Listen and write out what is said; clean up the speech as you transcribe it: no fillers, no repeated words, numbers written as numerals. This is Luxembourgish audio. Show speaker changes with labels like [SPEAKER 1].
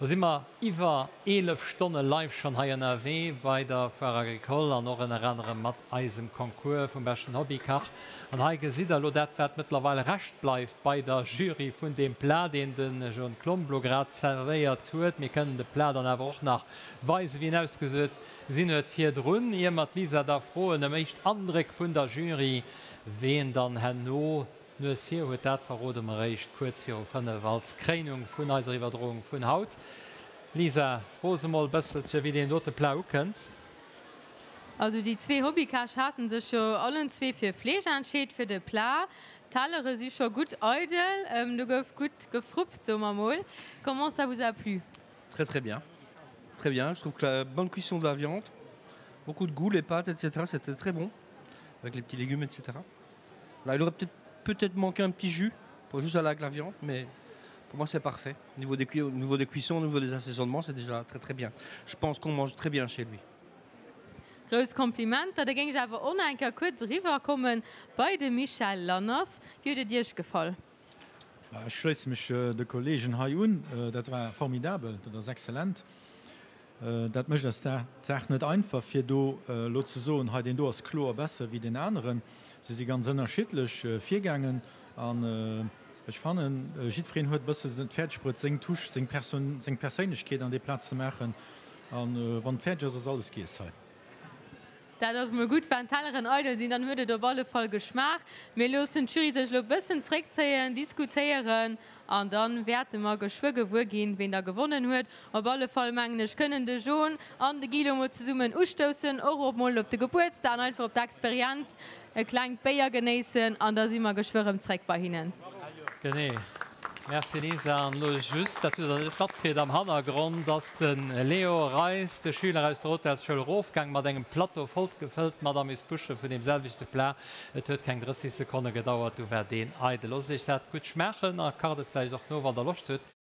[SPEAKER 1] Lo si mer iwwer 11 Stonne live schonn hei ënnerwee bei der Foire Agricole an och ënner anerem mat eisem Concours vum beschten Hobbykach. An hei gesitt der elo dat, wat mëttlerweil Rescht bleift bei der Jury vun deem Plat, deen de John Klomp lo grad zerwéiert huet. Mir kënnen de Plat dann awer och nach weisen, wéi en ausgesinn huet virdrun, ier mer d'Lisa da froen ëm éischt Andréck vun der Jury, ween dann herno D'Nues vir huet, dat verrode mer eréischt kuerz viru 5 als Kréinung vun eiser Iwwerdroung vun haut. Lisa, fro se mol bësselche wéi deen dote Plat ukënnt.
[SPEAKER 2] Also déi zwee Hobbykäch haten sech jo allen zwee fir Fleesch entscheet fir de Plat. D'Tellere si scho gutt eidel, do gouf gutt gefrupst, soe mer mol. Comment ça vous a plu?
[SPEAKER 3] Très très bien. Très bien, je trouve que la bonne cuisson de la viande, beaucoup de goût, les pâtes, etc. C'était très bon, avec les petits légumes, etc. Là, il aurait peut-être peut-être manqué un petit jus pour juste aller avec la viande, mais pour moi c'est parfait. Au niveau des, au niveau des cuissons, au niveau des assaisonnements, c'est déjà très très bien. Je pense qu'on mange très bien chez lui.
[SPEAKER 2] Grouss Komplimenter. Da géing ech awer och nach eng Kéier kuerz eriwwer kommen bei de Michel Lanners. Wéi huet et Iech gefall?
[SPEAKER 4] Ech schléisse mech de Kollegen hei un. Dat war formidabel, dat ass exzellent. Dat mécht eis d'Saach net einfach, fir do elo ze soen, hei deen do ass kloer besser wéi deen aneren. Se si ganz ënnerschiddlech virgaangen an ech fannen, jiddwereen huet e bësse et fäerdeg bruet, seng Touche, seng Persoun, seng Perséinlechkeet an déi Plaz ze maachen. A wann et fäerdeg ass, ass alles giess hei.
[SPEAKER 2] Dat ass mol gutt, wann d'Telleren eidel sinn, dann huet et op alle Fall geschmaacht. Mir loossen d'Jury sech elo e bëssen zréckzéien, diskutéieren an dann wäerte mer geschwë gewuer ginn, ween da gewonnen huet. Op alle Fall mengen ech, kënnen de Jon an de Guy lo mol zesummen ustoussen, och op mol op de Gebuertsdag an einfach op d'Experienz, e klengt Béier genéissen an da si mer geschwë rëm zréck bei hinnen.
[SPEAKER 1] Genee. Merci Lisa. An elo just, dat hutt der net matkritt am Hannergrond, ass de Leo Reis, de Schüler aus der Hotelsschoul, erofgaang mat engem Plateau voll gefëllt mat Amuse-Bouchë vun deem selwechte Plat. Et huet keng 30 Sekonne gedauert, du war deen eidel. Loosst iech dat gutt schmaachen a kacht et vläicht och no, wann der Loscht hutt.